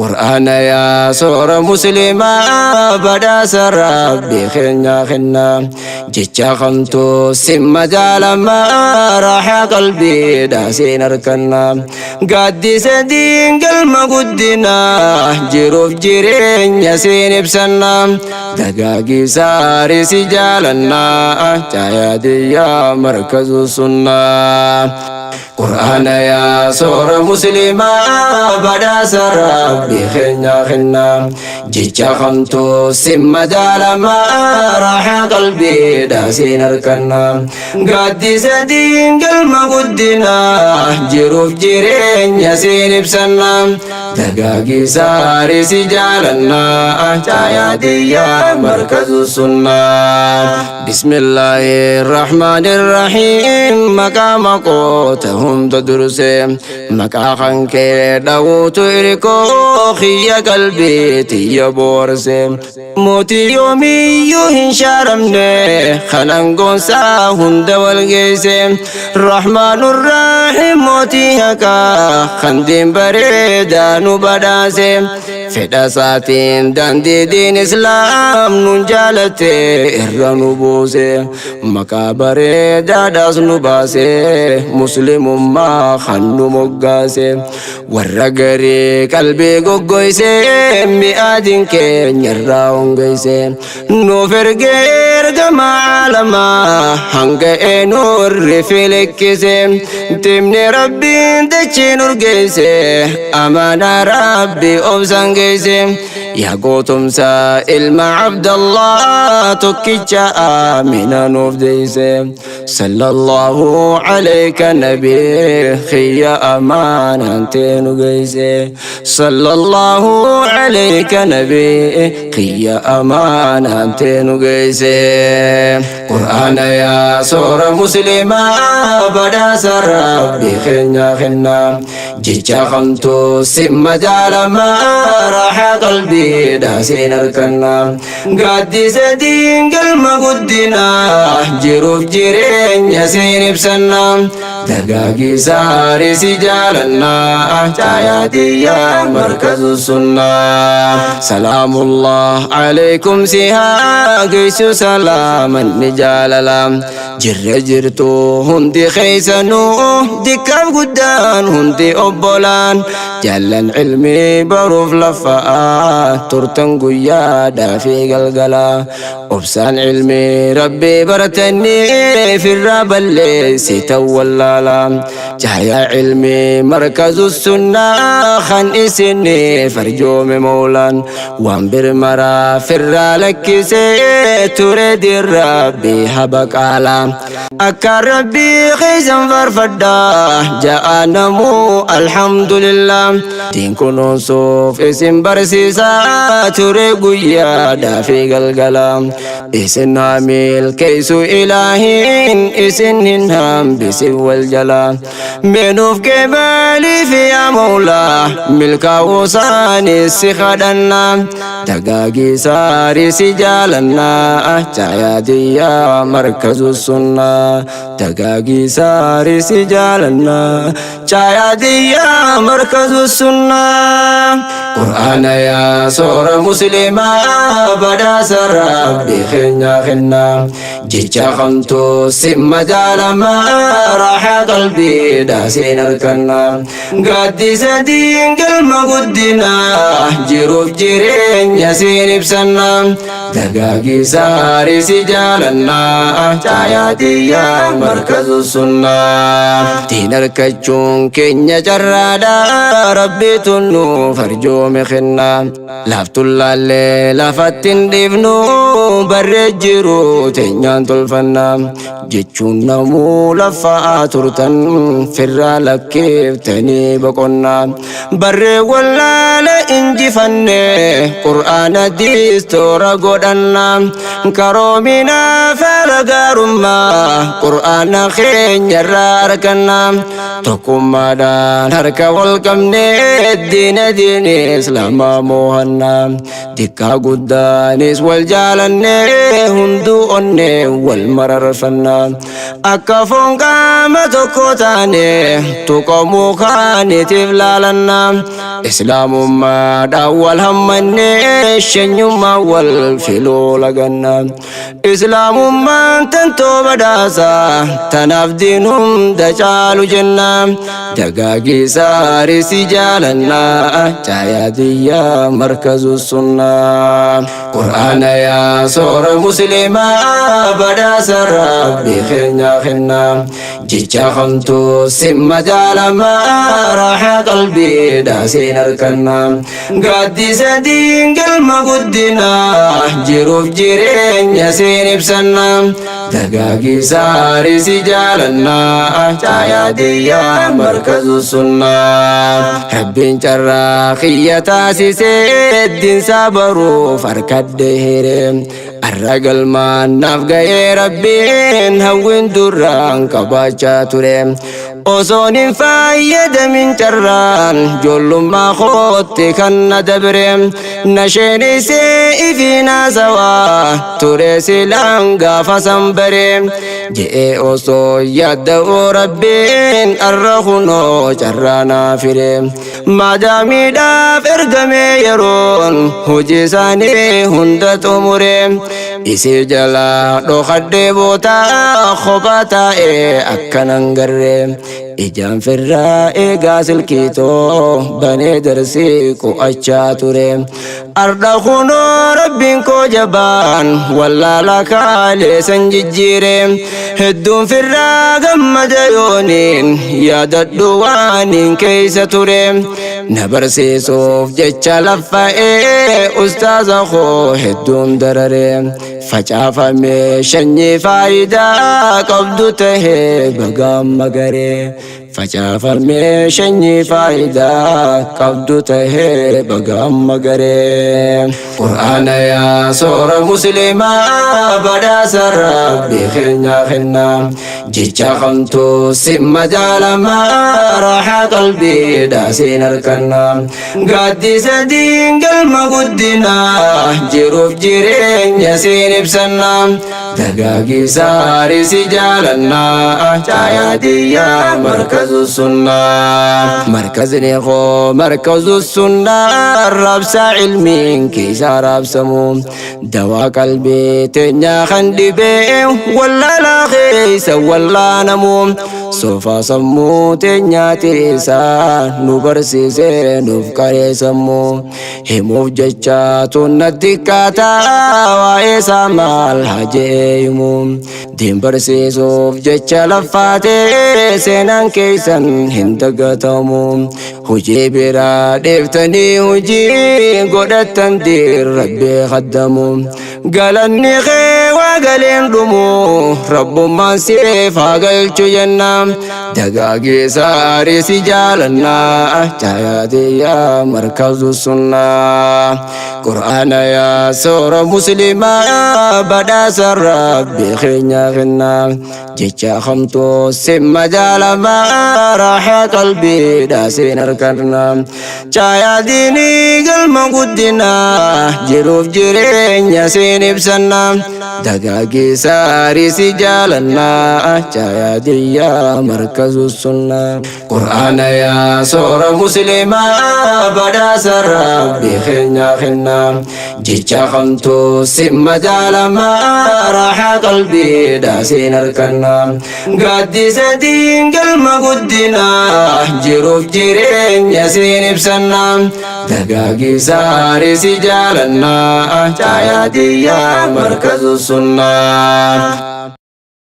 Qur'aana yaa soora muslimaa badhaasa rabbii keenyaa kennaa jecha kamtuu simma jaalamaa raaxaa qalbiidha siin harkannaa gaaddisa diin galma guddinaa jiruuf jireenya siin ibsannaa dagaagii saarii si jaalannaa caayaadiyyaa markazu sunnaa. Qur'aana yaa soora muslimaa badhaasa rabbii keenyaa kennaa jecha kamtuu simma jaalamaa raaxaa qalbiidha siin harkannaa gaaddisa diin galma guddinaa jiruuf jireenya siin ibsannaa dagaagii saarii si jaalannaa caayaadiyyaa markazu sunnaa. Bismillaahi rahmaani rahiim maqaa maqoota hunda dursee maqaa kan kee dhawuutu irkoo xiyya qalbii tiyya boorsee mootii yoomiyyuu hin shaaramne kanan goonsaa hunda wal geesse rahmaanu rahiim mootii haqaa kan diin bareedaa nu badhaase fedha isaatiin daandii diin islaam nun jaalate irra nu buuse maqaa bareedaadhaas nu baase muslimummaa kan nu moggaase warra garii qalbii goggoyse mi'aadin keenya irraa hongeesse nuuf ergee ergama aalamaa hanga eenurri filikkise timni rabbiin dachiin urgeesse amaanaa rabbi obsan geesse yaa gootumsa ilma abdallah tokkicha aamina nuuf deeyse sallallahu alayka nabi khiyya amaanaan teenu geeyse sallallahu alayka nabi khiyya amaanaan teenu geeyse qur'aana yaa soora muslimaa badhaasa rabbii keenyaa kennaa jecha kamtuu simma jaalamaa raaxaa qalbiidha siin harkannaa gaaddisa diin galma guddinaa jiruuf jireenya siin ibsannaa dagaagii saarii si jaalannaa caayaadiyyaa markazu sunnaa salaamullah alaykum sihaa geessu salaaman ni jaalala jirre jirtu hundi keeysanuu dikkaaf guddaan hundi obbolaan jaallan ilmii baruuf lafa'aa turtan guyyaadhaa fi galgalaa obsaan ilmii rabbii baratanii firraa balleessitan wallaalaa jaayaa ilmii markazu sunnaa kan isinii farjoome mawlaan waan birmaraa firraa lakkisee ture diin rabbii habaqaalaa akka rabbii keessan farfadhaa ja'a namuu alhamdulillah diin kunuunsuuf isin barsiisaa ture guyyaadhaa fi galgala isin haa milkeessu ilaahiin isin hin hambisin wal jala meenuuf keebaliif yaa mawlaa milkaa'uu isaanii si kadhannaa dagaagii saarii si jaalannaa caayaadiyyaa markazu sunnaa dagaagii saarii si jaalannaa caayaadiyyaa markazu sunnaa qur'aana yaa soora muslimaa badhaasa rabbii keenyaa kennaa jecha kamtuu simma jaalamaa raaxaa qalbiidha siin harkannaa gaaddisa diin galma guddinaa jiruuf jireenya siin ibsannaa dagaagii saarii si jaalannaa caayaadiyyaa markazu sunnaa diin harkachuun keenya carraadha rabbiitu nuuf arjoome kennaa laaftulaallee lafatti hin dhiifnu barree jiru teenyaan tolfannaa jechuun namuu lafaa turtan firraa lakkeeftanii boqonnaa barree wallaala injifanne qur'aana diistoora godhannaa karoominaa faala gaarummaa qur'aana keenyarraa argannaa tokkummaadhaan harka wal qabnee diina diinee Islaamaa moohannaa. Xiqqaa guddaanis wal jaalannee hunduu onnee wal mararfannaa. Akka foon qaama tokko taane tuqamuu kaaniitiif laalannaa. Islaamummaadhaan wal hammannee shanyummaa wal filuu lagannaa. Islaamummaan tantoo badhaasaa tanaaf diin hunda caalu jennaa. Dagaagii saarii si jaalannaa caayaatiyyaa markazu sunnaa. Qur'aana yaa soora musliimaa badhaasa rabbi keenya kennaa. Jecha hamtuu simma jaalamaa raaxaa qalbiidhaa siin harkannaa. Gaaddisa diin galma guddinaa jiruuf jireenya siin ibsannaa. Dagaagii saarii si jaalannaa caayaatiyyaa markazu sunnaa. Rabbiin carraa kiyya taasisee diinsaa baruuf harkadde hiree. Arra galmaan naaf ga'ee rabbiin hawwiin duraan qabaachaa ture. Osoon hin fayyadamin carraan ijoollummaa kootti kan na dabre. Nasheenisee ifiin haasawaa ture silaan gaafa san bare. Je'ee osoo yaadda'uu rabbiin arra kunoo carraa naa fire. Maadaamiidhaaf ergamee yeroon hojii isaanii hunda xumure. Isii jalaa dhokadhee bootaa kophaa taa'ee akkanan garree. Ijaan firraa eegaa silkiitoo banee darsii qo'achaa ture. Arda kunoo rabbiin koo jabaan wallaala kaalee san jijjiire. Hedduun firraa gammada yooniin yaadadhu waaniin keessa ture. Na barsiisuuf jecha laffa'ee ustaaza koo hedduun darare. Facaafamee sanyii faayidaa qabdu tahee bagaan magaree. Facaafamee sanyii faayidaa qabdu tahee bagaan magaree. Qur'aana yaa soora musliimaa badhaasa rabbi keenya kennaa. Jecha hamtuu simma jaalamaa raaxaa qalbiidhaa siin harkannaa. Gaaddisa diin galma guddinaa jiruuf jireenya siin ibsannaa. Dagaagii saarii si jaalannaa caayaatiyyaa markazu sunnaa. Markazni koo markazu sunnaa raabsaa ilmiin keessa raabsamu. Dawaa qalbii teenyaa kan dhibee wallaalaa keessa wallaanamu. Soofaa sammuu teenyaa tiriisaa nu barsiisee nuuf qaree sammuu. Himuuf jecha tunnatti xiqqaataa waa'ee isaa maal hajee himu. Diin barsiisuuf jecha laffaatee seenaan keessan hin dagatamu. Hojii biraa dheeftanii hojii godhattan diin rabbii khaddamu. Galanni kee waa galeen dhumu rabbummaan siif haa galchu jenna. Dagaagii saarii si jaalannaa caayaatiyyaa markazu sunnaa. Qur'aana yaa soora musliimaa badhaasa rabbi keenya kennaa. Jecha hamtuu simma jaalamaa raaxaa qalbiidhaa siin harkannaa. Caayaa diinii galma guddinaa jiruuf jireenya siin ibsannaa. Dagaagii saarii si jaalannaa caayaatiyyaa markazu sunnaa. Qur'aana yaa soora musliimaa badhaasa rabbi keenya kennaa. Jecha hamtuu simma jaalamaa raaxaa qalbiidhaa siin harkannaa. Gaaddisa diin galma guddinaa jiruuf jireenya siin ibsannaa. Dagaagii saarii si jaalannaa caayaatiyyaa markazu sunnaa.